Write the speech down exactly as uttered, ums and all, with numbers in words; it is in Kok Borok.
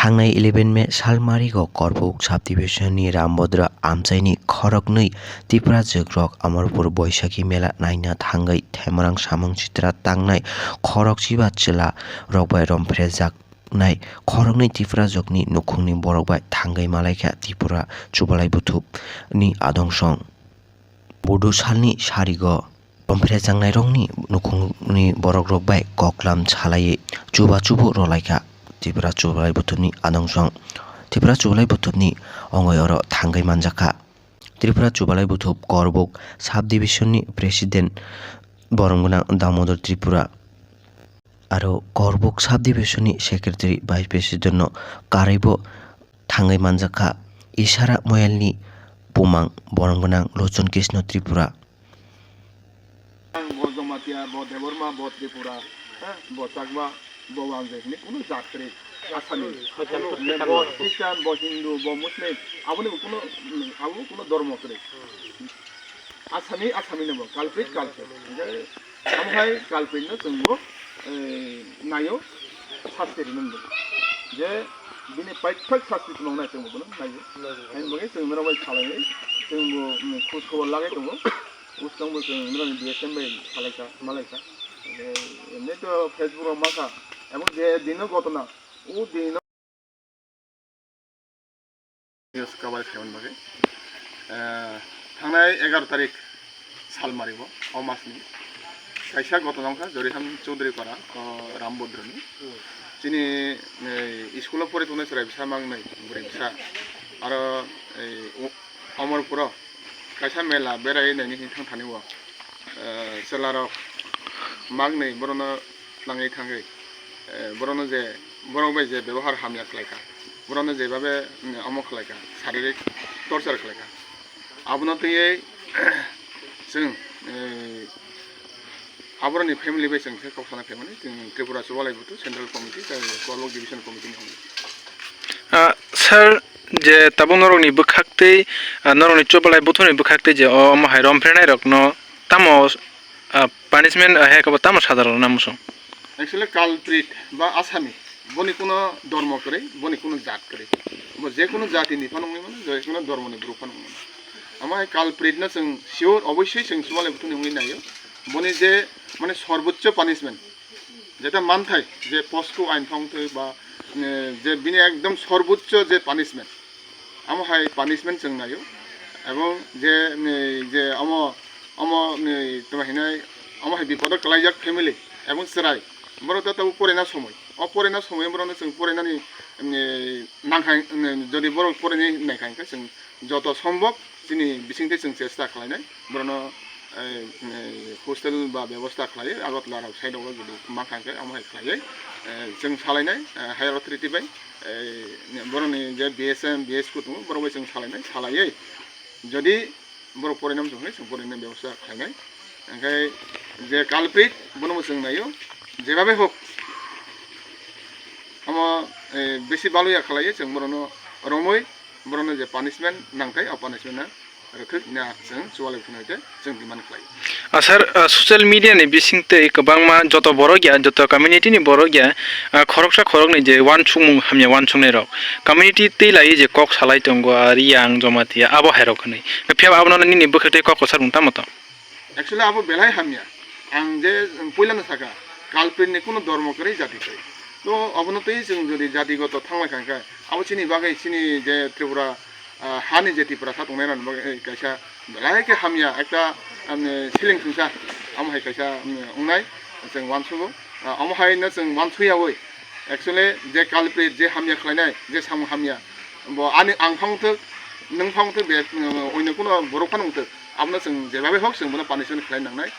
Tangnai eleven May salmarigo Korbuk subdivision ni Rambodra amchaini khoroknwi Tipra jwkrok Amarpur Boisakhi mela naina thangwi Themorang samung sitra tangnai khorokchiba chwla rok bai romphrejaknai khoroknwi Tipra jwkni nukhungni borok bai thangwi malaikha Tripura Chubalai Buthub ni adong song. Bodo salni sarigo romphrejaknairokni nukhungni borokrok bai koklam salaiwi chuba chubu rwlaikha Tripura Chubalai Buthubni adong song. Tripura Chubalai Buthubni ongoi oro thangwi manjakha. Tripura Chubalai Buthub Korbuk subdivision ni president borom gwnang Damodor Tripura. Aro Korbuk subdivision ni secretary vice president no karwi bo thangwi manjakha Isara Moyal ni bumang borom gwnang Lochon Krishna Tripura. Bo Jamatia, bo Debbarma, bo Tripura, ha, bo Chakma, bo Wanjwi hinwi kunu jat kwrwi. Asami, bo Christian, bo Hindu, bo Muslim, aboni bo kunu, abo kunu dhormo kwrwi. Asami, Asami no bo, culprit, culprit. Hingke amo hai culprit no chwng bo, eh, naio, sasti rinani bo. Je bini paithak sasti tongmani chwng bo bono naio. Haini bagwi chwng norok bai salai, chwng bo, mm, khoj khobor lagwi tongo. Bwskango bo chwng norokni B S M bai salaikha, malaikha. Hingke emni to Facebook rok makha, abo je dino gotona, o dino News cover khaimani bagwi. Eh, thangnai egaroh tarik salmari bo, o masni kaisa gotona wngkha Joriham Chowdhury para, o Rambodroni. Chini, eh, school o pori tongnai chwrai bwsa mangnai, bwrwi bwsa. Aro, eh, o-, Omorpuro kaisa mela berai naini hinwi thang thani o, eh, chwlarok mangnai borokno nangwi thangwi, eh, borokno je, borok bai je bebohar hamya khlaikha, borokno jebabe, mm, omo khlaikha, saririk torture khlaikha, abono twiwi chwng, eh, aborokni family bai chwng khe kok sana phaimani, chwng Tripura Chubalai Buthub Central Committee tei Korbuk Division Committee ni hwnwi. Ah, sir, je tabuk norokni bwkhaktwi, ah, norokni Chubalai Buthubni bwkhaktwi je o omo hai romphrenairokno tamo, ah, punishment, ah, hai khe bo tamo saja rwna muchung? Actually, culprit ba asami, boni kuno dormo kwrwi, boni kuno jat kwrwi. Bo je kuno jati ni phano wngwi mano, je kuno dormo ni borok phano wngwi mano. Amo hai culprit no chwng sure, obossoi chwng Chubalai Buthubni wngwi naio. Boni je, mane, sorbochcho punishment, jeta manthai, je POCSO ain phano thwi ba, eh, je bini ekdom sorbochcho je punishment, amo hai punishment chwng naio. Ebong je, eh, je omo, omo, eh, tamo hinai, omo hai bipodo kwlaijak family, ebong chwrai, borok ta tabuk poraina somoi, o poraina somoi borokno chwng porainani, eh, nangkha, eh, jodi borok porainai naikha hwnkhe chwng joto sombok chini bisingtwi chwng chesta khlainai, borokno, eh, eh, hostel ba bebosta khlaiwi Agartala rok side o jodi mankha hwnkhe amo hai khlaiwi, eh, chwng salainai, eh, higher authority bai, eh, borokni je B S M, B S Q tongo, borok bai chwng salainai, salaiwi jodi borok porainai muchung hwnwi chwng porainai bebosta khlainai. Hwnkhe je culprit, bono bo chwng naio, jebabe hok, omo, eh, besi baloya khlaiwi chwng borokno romwi, borokno je punishment nangthai, o punishment no rwthwk hwnwi chwng Chubalai Buthubni hwnkhe chwng demand khlai. Ah, sir, ah, social media ni bisingtwi kwbangma joto borok ya, joto community ni borok ya, ah, khoroksa khoroknwi je uansukmung hamya uansuknai rok, community twi laiwi je kok salai tongo, ah, Riyang, Jamatia, abo hai rok hwnwi. Phiya abo abono nini bwkhaktwi kok kwchar mung tamo tong? Actually, abo belai hamya. Ang je puilano sakha, culprit ni kuno dormo kwrwi, jati kwrwi. To, abono twi chwng jodi jatigoto thanglaikha hwnkhe, abo chini bagwi, chini je Tripura, ah, hani je Tiprasa tongnai rokni bagwi kaisa belai khe hamya ekta, um, siling thwngsa, amo hai kaisa, um, wngnai. Chwng uansugo, ah, omo hai no chwng uansukyaui, actually, je culprit, je hamya khlainai, je samung hamya, bo ani ang phang thwk, nwng phang thwk, be, um, oino kuno borok phano wng thwk, abono chwng jebabe hok chwng bono punishment khlai nangnai.